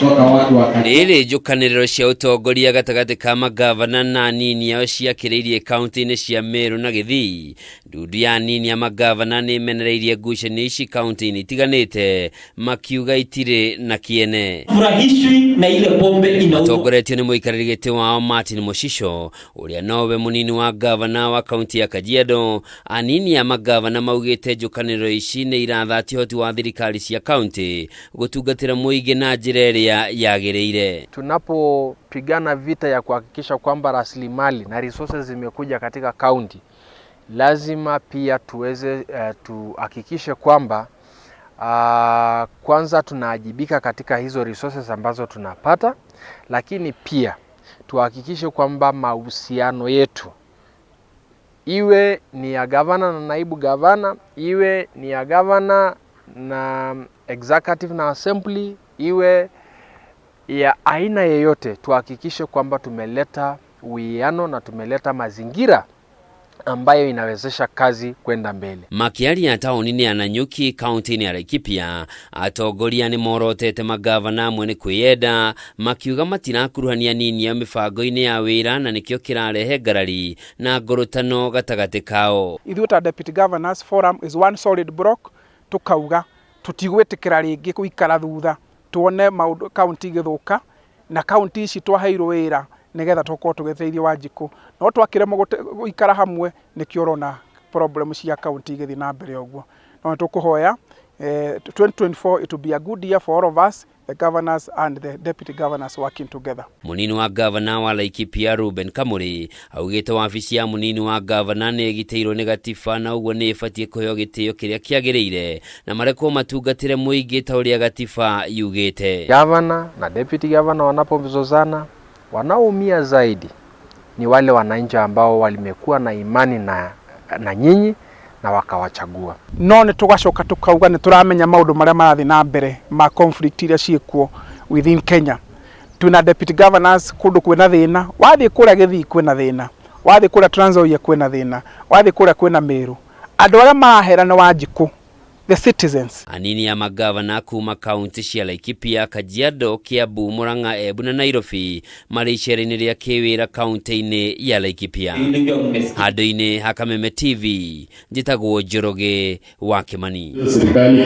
Kutoka watu wa Rĩrĩ njũkanĩrĩro cia ũtongoria gatagatĩ ka magavana na anini ao ciakĩrĩirie kaunti-inĩ cia Meru na Gĩthii. Ndundu ya anini a magavana nĩ ĩmenereirie ngucanio ici kaunti-inĩ itiganĩte makiuga itirĩ na kĩene. Furahishwi na ile pombe inauzwa. Matongoretio nĩ mũikarĩri gĩtĩ wao Martin Mũcico, ũrĩa nowe mũnini wa gavana wa kaunti ya Kajiado. Anini a magavana maugĩte njũkanĩrĩro ici nĩ irathatia ũhoti wa thirikari cia kaunti gũtungatĩra mũingĩ na njĩra ĩrĩa yagĩrĩire. Tunapopigana vita ya kuhakikisha kwamba rasilimali na resources zimekuja katika kaunti, lazima pia tuweze tuhakikishe kwamba kwanza tunaajibika katika hizo resources ambazo tunapata, lakini pia tuhakikishe kwamba mahusiano yetu, iwe ni ya gavana na naibu gavana, iwe ni ya gavana na executive na assembly, iwe ya aina yeyote, tuhakikishe kwamba tumeleta uwiano na tumeleta mazingira ambayo inawezesha kazi kwenda mbele. Makĩaria taũni-inĩ ya Nanyuki, kaunti-inĩ ya Laikipia, atongoria nĩ morotete magavana amwe nĩ kwĩyenda, makiuga matirakuruhania nini ya mĩbango-inĩ ya wĩra na nĩkĩo kĩrarehe ngarari na ngũrũtano gatagatĩ kao. Ithuĩ ta Deputy Governors Forum is one solid block, tukauga tutigwĩtĩkĩra rĩngĩ gũikara thutha tuone maũndũ kaunti igĩthũka, na kaunti ici twaheirwo wĩra nĩgetha tũkorwo tũgĩteithia Wanjikũ, no twakĩremwo gũikara hamwe, nĩkĩo ũrona problem cia kaunti igĩthiĩ na mbere ũguo. No nĩtũkũhoya 2024, it will be a good year for all of us, the governors and the deputy governors working together. Mũnini wa gavana wa Laikipia Ruben Kamuri augĩte wabici ya mũnini wa gavana nĩ ĩgitĩirwo nĩ gatiba na ũguo nĩ ĩbatiĩ kũheo gĩtĩo kĩrĩa kĩagĩrĩire na marekwo matungatĩre mũingĩ ta ũrĩa gatiba yugĩte. Gavana na deputy governor wanapozozana, wanaoumia zaidi ni wale wananchi ambao walimekuwa na imani na nyinyi na wakawachagua. No nĩ tũgacoka tũkauga nĩ tũramenya maũndũ marĩa marathiĩ na mbere ma conflict iria ciĩkuo within Kenya. Twĩna deputy governors kũndũ kwĩna thĩna, wathiĩ kũrĩa Gĩthii kwĩna thĩna, wathiĩ kũrĩa Trans Nzoia kwĩna thĩna, wathiĩ kũrĩa kwĩna Meru. Andũ arĩa marahera nĩ Wanjikũ, the citizens. Anini a magavana kuma kaunti cia Laikipia, Kajiado, Kiambu, Murang'a, Embu na Nairobi marĩ icera-inĩ rĩa kĩwĩra kaunti-inĩ ya Laikipia. Ndio mmesikia. Handũ-inĩ ha Kameme TV, njĩtagwo Njoroge wa Kimani. Serikali.